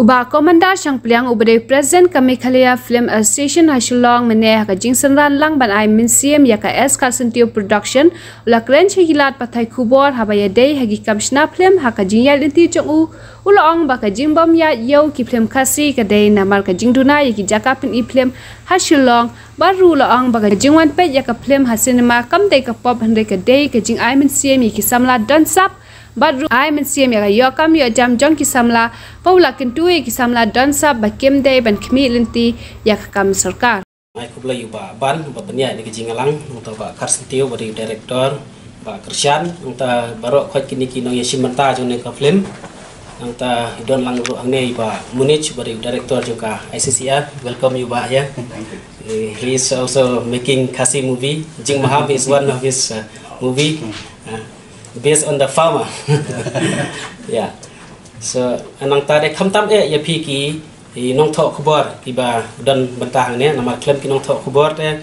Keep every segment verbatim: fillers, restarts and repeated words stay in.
Bah Commander Shangpliang uba dei President ka Meghalaya Film Association ha Shillong mynne ha ka jingsynran lang ban ai mynsiem ïa ka S Kharsyntiew Production u la kren sha ki lad pathai khubor haba ïadei ha ki kam shna film ha ka jingïaid lynti jong u. U la ong ba ka jingbym ïaid ïew ki film Khasi ka dei namar ka jingduna ïa ki jaka pyni film ha Shillong. Bad ruh u la ong ba ka jingwan peit ïa ka film ha cinema kam dei ka pop hynrei ka dei ka jingai mynsiem ïa ki samla don sap. Bad ruh ai mynsiem ïa ka ïoh kam ïoh jam jong ki samla. Ba u la kyntu ïa ki samla don sap ba kim dei ban khmih lynti ïa ka kam sorkar. Ai khublei ïa u Bah Ban ba pynïaid ïa ka jingïalang, nangta Bah Kharsyntiew ba dei u director, Bah Kyrshan, nangta baroh khoit kine ki nongïashim bynta jong kane ka film. Nangta don lang ruh hangne ïa u Bah Munich ba dei u director jong ka I C C R. Welcome ïa u Bah, ïa. Thank you. Eh, he is also making Khasi movie. Jingmaham is one of his, uh, movie. Uh, based on the farmer. Yeah. So, nangta de khamtam eh ïa phi ki, ki nongthoh khubor kiba don bynta hangne, namar khlem ki nongthoh khubor te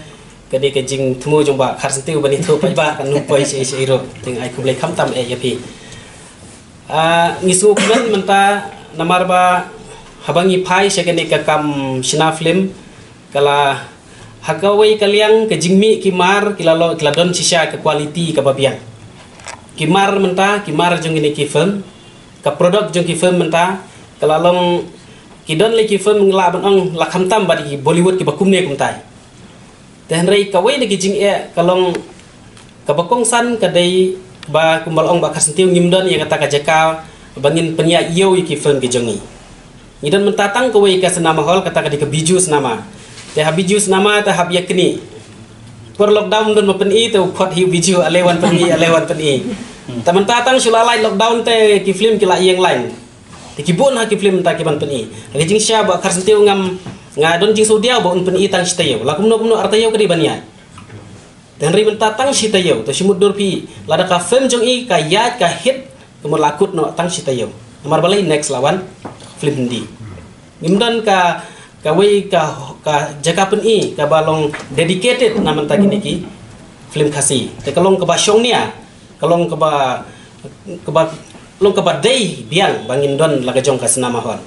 ka dei ka jingthmu jong Bah Kharsyntiew ban ïathuh paidbah kan ym poi shaei shaei ruh. Te ai khublei khamtam eh ïa phi. Ah, ngi sngewkmen mynta namar ba haba ngi phai sha kane ka kam shna film, ka la ha kawei ka liang ka jingmih ki mar ki la lo, ki la don shisha ka quality kaba biang. Ki mar mynta, ki mar jong kine ki film, ka product jong ki film mynta ka la long, ki don lei ki film ngi lah ban ong la khamtam bad ki Bollywood kiba kumne kumtai. Te hynrei kawei na ki jingeh ka long kaba kongsan ka dei ba kumba la ong Bah Kharsyntiew, ngim don ïa kata ka jaka ba ngin pynïaid ïew ïa ki film ki jong ngi. Ngi don mynta tang kawei ka cinema hall, kata ka dei ka Bijou Cinema. Te ha Bijou Cinema te hap ïa knieh. Por lockdown don ba pyni te u khot hi u Bijou, ale wan pyni, ale wan pyni. Te mynta tang shu la lait lockdown te ki film ki la ïeng line. Te ki bun ha ki film mynta ki ban pyni. Ha ka jingshisha Bah Kharsyntiew ngam, nga don jingsngewdiaw ba un pyni tang shi taïew. La kumno kumno ar taïew ka dei ban ïaid. Te hynrei mynta tang shi taïew, te shu mutdur phi, lada ka film jong i ka ïaid ka hit, ka mut la kut noh tang shi taïew. Namar balei? Next la wan film Hindi. Ngim don ka, kawei ka, ka jaka pyni kaba long dedicated na mynta kine ki film Khasi. Te ka long kaba shongnia, ka long kaba, kaba long kaba dei biang ba ngin don la ka jong ka cinema hall.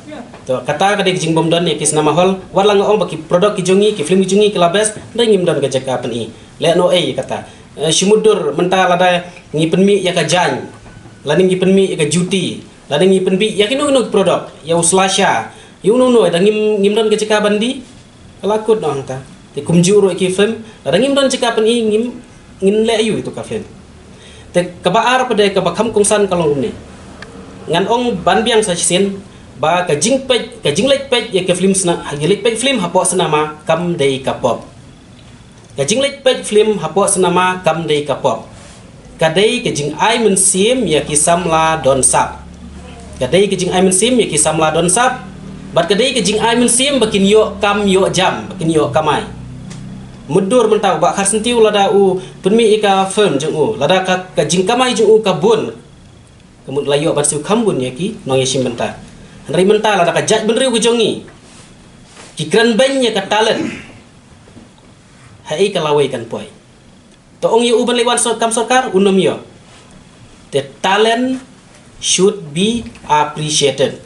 To kata ka dei ka jingbym don ïa ki cinema hall, wat la nga ong ba ki product ki jong ngi, ki film ki jong ngi ki la best, hynrei ngim don ka jaka pyni. Leh noh ei kata. Eh, shu mutdur mynta lada ngi pynmih ïa ka jaiñ, lada ngi pynmih ïa ka juti, lada ngi pynmih ïa kino kino ki product, ïa u slasha, ïa uno uno, da ngim, ngim don ka jaka ban die. Ka la kut noh hangta. Te kumjuh ruh ki film, lada ngim don jaka pyni ngim, ngin leh aïu ïa tu ka film. Te kaba ar pat de kaba kham kongsan ka long kumne. Ngan ong ban biang sa shisien ba ka jingpeit, ka jingleit peit ïa ka film sna, ka jingleit peit film hapoh cinema kam dei ka pop. Ka jingleit peit film hapoh cinema kam dei ka pop. Ka dei ka jingai mynsiem ïa ki samla don sap. Ka dei ka jingai mynsiem ïa ki samla don sap. Bad ka dei ka jingai mynsiem ba kin ïoh kam ïoh jam, ba kin ïoh kamai. Mutdur mynta u Bah Kharsyntiew lada u pynmih ïa ka film jong u, lada ka, ka jingkamai jong u ka bun, ka mut la ïoh ban siew kham bun ïa ki nongïashim bynta. Hynrei mynta lada ka jaitbynriew ka jong ngi ki kren beiñ ïa ka talent, ha ei ka lawei kan poi? To ong ïa u ban leit wan sor-, kam sorkar, un ym ïoh. The talent should be appreciated.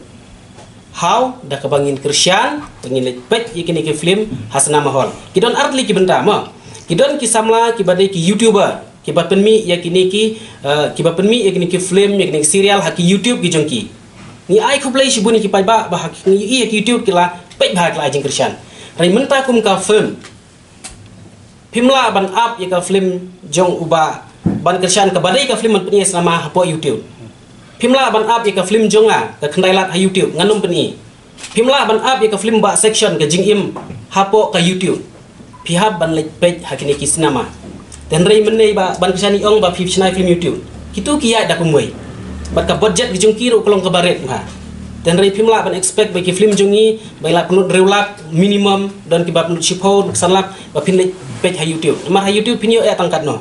How? Da kaba ngin kyrshan, ba ngin leit peit ïa kine ki film ha cinema hall. Ki don ar tylli ki bynta mo. Ki don ki samla kiba dei ki YouTuber, kiba pynmih ïa kine ki, eh, kiba pynmih ïa kine ki film, ïa kine ki serial ha ki YouTube ki jong ki. Ngi ai khublei shibun ïa ki paidbah ba ha ki, ngi ïa ki YouTube ki la peit ba ha ki la ai jingkyrshan. Hynrei mynta kum ka film, phim lah ban ap ïa ka film jong u Bah ban kyrshan kaba dei ka film ban pyni cinema hapoh YouTube. Phim lah ban ap ïa ka film jong nga, Ka Khyndai Lad, ha YouTube, ngan ym pyni. Phim lah ban ap ïa ka film Bah Section, Ka Jingim, hapoh ka YouTube. Phi hap ban leit peit ha kine ki cinema. Te hynrei mynne ba ban kyrshan i ong ba phi shna ïa film YouTube. Kitu ki ïaid da kumwei. Bad ka budget ki jong ki ruh ka long kaba rit bha. Te hynrei phim lah ban expect ba ki film jong ngi ba i la pynlut hynriew lak minimum, don kiba pynlut shiphew, san lak, ba phin leit peit ha YouTube. Namar ha YouTube phin ïoh eh tang katno.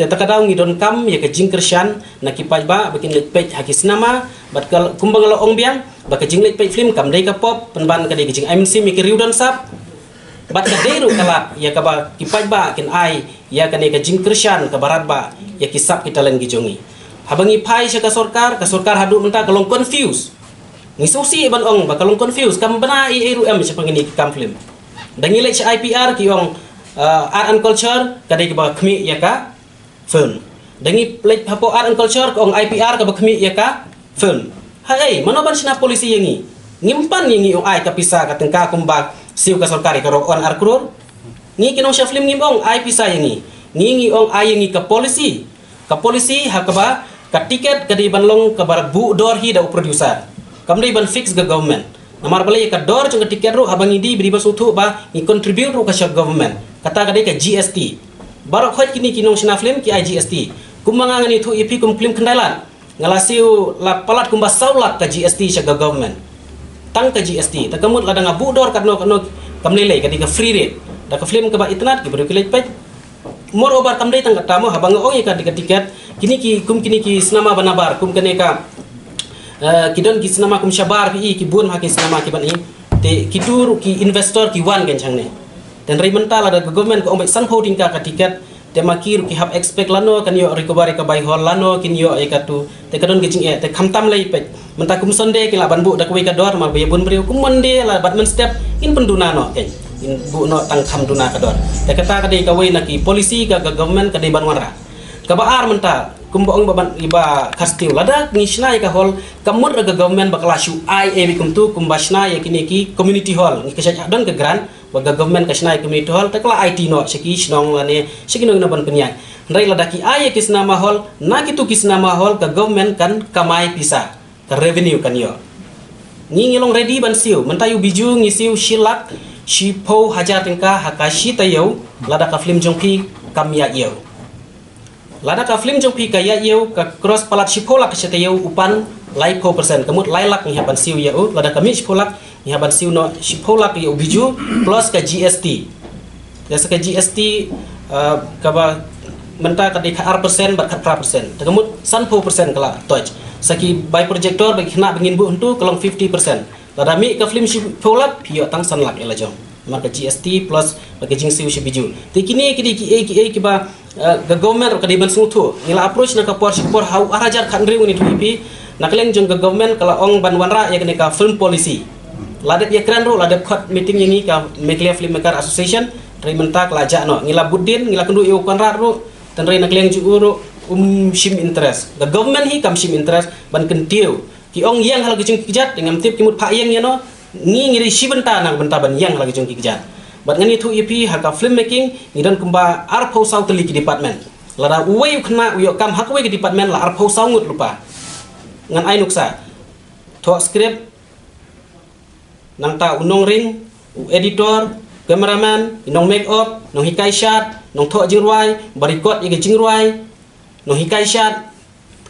Te ta ka daw ngi donkam ïa ka jingkyrshan na ki paidbah ba kin leit peit ha ki cinema, bad ka, kumba nga la ong biang, ba ka jingleit peit film kam dei ka pop, pynban ka dei ka jingai mynsiem ïa ki riew don sap. Bad ka dei ruh ka lad ïa kaba ki paidbah kin ai ïa kane ka jingkyrshan kaba radbah ïa ki sap ki talent ki jong ngi. Haba ngi phai sha ka sorkar, ka sorkar haduh mynta ka long confuse. Ngi sngewsih ban ong ba ka long confuse, kam bna ei ei ruh em shaphang kine ki kam film. Da ngi leit sha I P R ki ong, uh, art and culture ka dei kaba khmih ïa ka film. Da ngi leit hapoh art and culture ka ong I P R kaba khmih ïa ka film. Haei, mano ban shna policy ïa ngi? Ngim pan ïa ngi ong ai ka pisa ka tyngka kumba siew ka sorkar ïa ka rok on ar crore. Ngi ki nongshna film ngim ong ai pisa ïa ngi. Ngi ngi ong ai ïa ngi ka policy. Ka policy ha kaba ka tiket ka dei ban long kaba buh dor hi da u producer. Kam dei ban fix ka government. Namar balei ka dor jong ka tiket ruh haba ngi die ba dei ban sngewthuh ba ngi contribute ruh ka sha government. Kata ka dei ka G S T. Baroh khoit kine ki nongshna film ki ai G S T. Kumba nga ngan ïathuh ïa phi kum film khyndai lak, nga la siew la palat kumba saw lak ka G S T sha ka government. Tang ka G S T. Ta ka mut lada nga buh dor katno katno kam lei lei ka dei ka free rate. Da ka film kaba itynnad ki briew ki leit peit. Moreover kam dei tang kata mo, haba nga ong ïa ka dei ka tiket, kine ki kum kine ki cinema ba nabar kum kane ka, eh, ki don ki cinema kum shabar phi i ki bun ha ki cinema ki ban i. Te ki tur ki investor ki wan kan changne. Te hynrei mynta lada ka government ka ong beit sanphew tyngka ka tiket, te ma ki ruh ki hap expect lano kan ïoh recovery ka bai hall, lano kin ïoh ïa katu. Te ka don ka jingeh, te khamtam lei peit. Mynta kum Sunday ki lah ban buh da kawei ka dor namar ba ïa bun briew, kum Monday lah bad mynstep ngin pynduna noh kein. Ngin buh noh tang kham duna ka dor. Te kata ka dei kawei na ki policy ka, ka government ka dei ban wanrah. Kaba ar mynta kumba ong ba ban, ba Khar Sniew, lada ngi shna ïa ka hall, ka mut ruh ka government ba ka la shu ai ei ei kumtu kumba shna ïa kine ki community hall. Ngi ka shah don ka grant ba ka government ka shna ïa community hall, te ka la aiti noh sha ki shnong lane sha ki nongno ban pynïaid. Hynrei lada ki ai ïa ki cinema hall, na kitu ki cinema hall ka government kan kamai pisa, ka revenue kan ïoh. Ngi ngi long ready ban siew, mynta ïa u Bijou ngi siew shi lak shiphew hajar tyngka ha ka shi taïew, lada ka film jong phi kam ïaid ïew. Lada ka film jong phi ka ïaid ïew, ka cross palat shiphew lak ka shi taïew, u pan laiphew percent, ka mut lai lak ngi hap ban siew ïa u. Lada ka mih shiphew lak ngi hap ban siew noh shiphew lak ïa u Bijou plus ka G S T. Ïa sa ka G S T, uh, kaba mynta ka dei ka ar percent bad ka phra percent. Ta ka mut sanphew percent ka la touch. Sa ki bai projector ba ki khynnah ba ngin buh hangtu ka long fifty percent. Lada mih ka film shiphew lak phi ïoh tang san lak ïa la jong. Namar ka G S T plus ba ka jingsiew sha Bijou. Te kine ki dei ki ei ki ei kiba, eh, ka government ruh ka dei ban sngewthuh. Ngi la approach na ka por shi por ha u ar hajar khathynriew ngi ïathuh ïa phi. Na ka liang jong ka government ka la ong ban wanrah ïa kane ka film policy. La dep ïakren ruh, la dep khot meeting ïa ngi ka Meghalaya Filmmaker Association. Hynrei mynta ka la jah noh. Ngi la bud dien, ngi la kynduh ïa u Conrad ruh. Hynrei na ka liang jong u ruh um shim interest. Ka government hi kam shim interest ban kyntiew. Ki ong ïeng ha la ka jong ki kjat, ngam tip ki mut phah ïeng ïano, ngi ngi dei shi bynta na ka bynta ban ïeng ha la ka jong ki kjat. Bad ngan ïathuh ïa phi ha ka film making, ngi don kumba arphew saw tylli ki department. Lada uwei u khynnah u ïoh kam ha kawei ka department la arphew saw ngut lypa. Ngan ai nuksa. Thoh script, nangta u nongring, u editor, cameraman, i nong make up, nong hikai shad, nong thoh jingrwai, ba record ïa ka jingrwai, nong hikai shad,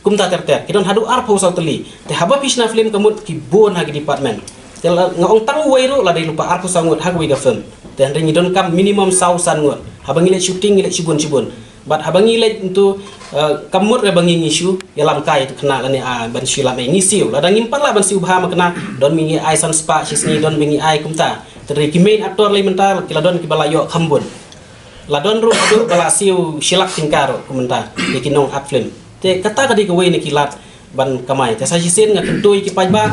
kumta ter ter. Ki don haduh arphew saw tylli. Te haba phi shna film ka mut ki bun ha ki department. Te la, nga ong tang uwei ruh la dei lypa arphew saw ngut ha kawei ka film. Te hynrei ngi donkam minimum saw san ngut. Haba ngi leit shooting ngi leit shibun shibun. Bad haba ngi leit ntu, eh, ka mut re ba ngi ngi shu ïalam kai tu khynnah lane, ah, ban shu lam ei ngi siew. Lada ngim pat lah ban siew bha ma khynnah, don ba ngi ai san spah shisngi, don ba ngi ai kumta. Te hynrei ki main actor lei mynta ki la don kiba la ïoh kham bun. La don ruh haduh ba la siew shi lak tyngka ruh kumta ïa ki nong act film. Te kata ka dei kawei na ki lad ban kamai. Te sa shisien nga kyntu ïa ki paidbah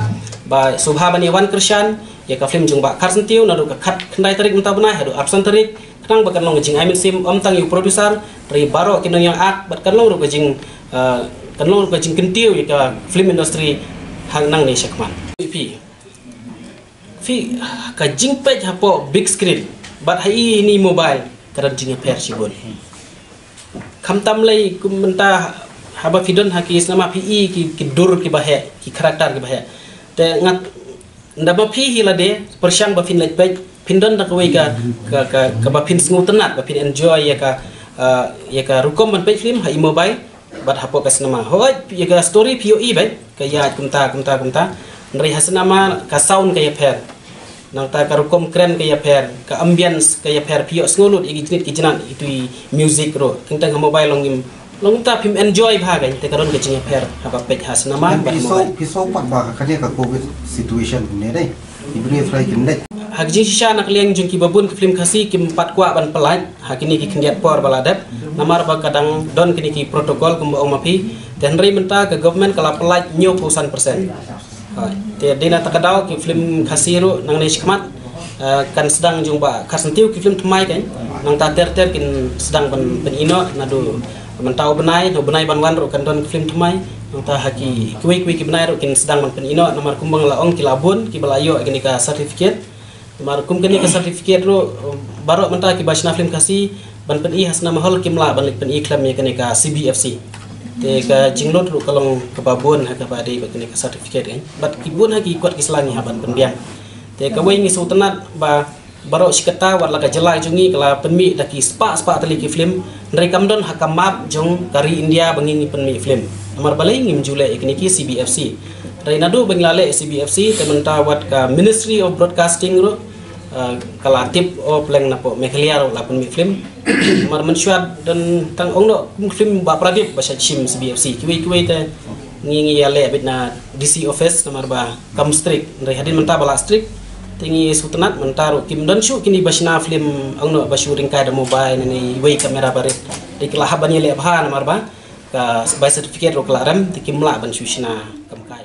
ba sngewbha ban ïa wan kyrshan ïa ka film jong Bah Khar Syntiew naduh ka khatkhyndai tarik mynta u bnai haduh arphew san tarik, khnang ba kan long ka jingai mynsiem ym tang ïa u producer, hynrei baroh ki nongïaid act, bad kan long ruh ka jing, eh, kan long ruh ka jingkyntiew ïa ka film industry hangne shakhmat. Phi Phi, ka jingpeit hapoh big screen bad ha ine i mobile ka don jingïapher shibun. Khamtam lei kum mynta haba phi don ha ki cinema phi i ki, ki dur kiba heh, ki character kiba heh. Te ngat nda ba phi hi lade pyrshang ba phin leit peit, phin don da kawei ka, ka, ka, kaba phin sngewtynnat, ba phin enjoy ïa ka, ah, ïa ka rukom ban peit film ha i mobile. Bad hapoh ka cinema, hooid, ïa ka story phi ïohi beit, ka ïaid kumta, kumta, kumta. Hynrei ha cinema ka sound ka ïapher. Nangta ka rukom kren ka ïapher, ka ambience ka ïapher, phi ïohsngew lut ïa ki jnit ki jnat, itu i music ruh. Teng teng ha mobile long ngim, long kumta phim enjoy bha kein, te ka don ka jingïapher haba peit ha cinema bad mobile. Phi sngew pat ba ka kane ka covid situation ne dei. Ki briew trai kin leit. Ha ka jingshisha na ka liang jong kiba bun ki film Khasi kim pat kwah ban pyllait ha kine ki khyndiat por ba la dep. Namar ba ka dang don kine ki protocol kumba ong ma phi. Te hynrei mynta ka government ka la pyllait hynñiewphew san percent. Te dei na kata ka daw ki film Khasi ruh nangne shakhmat, eh, kan sdang jong Bah Kharsyntiew ki film thymmai kan, nangta ter ter kin sdang ban pyn-i noh. Naduh mynta u bnai, naduh bnai ban wan ruh kan don ki film thymmai. Nangta ha ki kiwei kiwei ki bnai ruh kin sdang ban pyn-i noh, namar kumba nga la ong ki la bun kiba la ïoh ïa kane ka certificate. Namar kum kane ka certificate ruh, baroh mynta kiba shna film Khasi ban pyn-i ha cinema hall kim lah ban leit pyn-i khlem ïa kane ka C B F C. Te ka jinglut ruh ka long kaba bun ha kaba dei bad kane ka certificate kan. Bad ki bun ha ki kot ki sla ngi hap ban pynbiang. Te kawei ngi sngewtynnat ba baroh shi katta wat la ka jylla jong ngi ka la pynmih da ki spah spah tylli ki film. Hynrei kam don ha ka map jong ka ri India ba ngi ngi pynmih film. Namar balei ngim ju leh ïa kine ki C B F C. Hynrei naduh ba ngi la leh C B F C te mynta wat ka Ministry of Broadcasting ruh, eh, ka la tip, oh, pleng napoh Meghalaya ruh la pynmih film. Namar mynshuwa don tang ong noh kum film Bah Pradip ba shait shim C B F C. Kiwei kiwei te ngi ngi ïa leh beit na D C office namar ba kam strict. Hynrei hadien mynta ba la strict te ngi sngewtynnat mynta ruh kim don shuh kine ba shna film ong noh ba shu ryngkai da mobile ne iwei kamera barit. Te ki la hap ban ïaleh bha namar ba ka bai certificate ruh ka la rem te kim lah ban shu shna kam ka.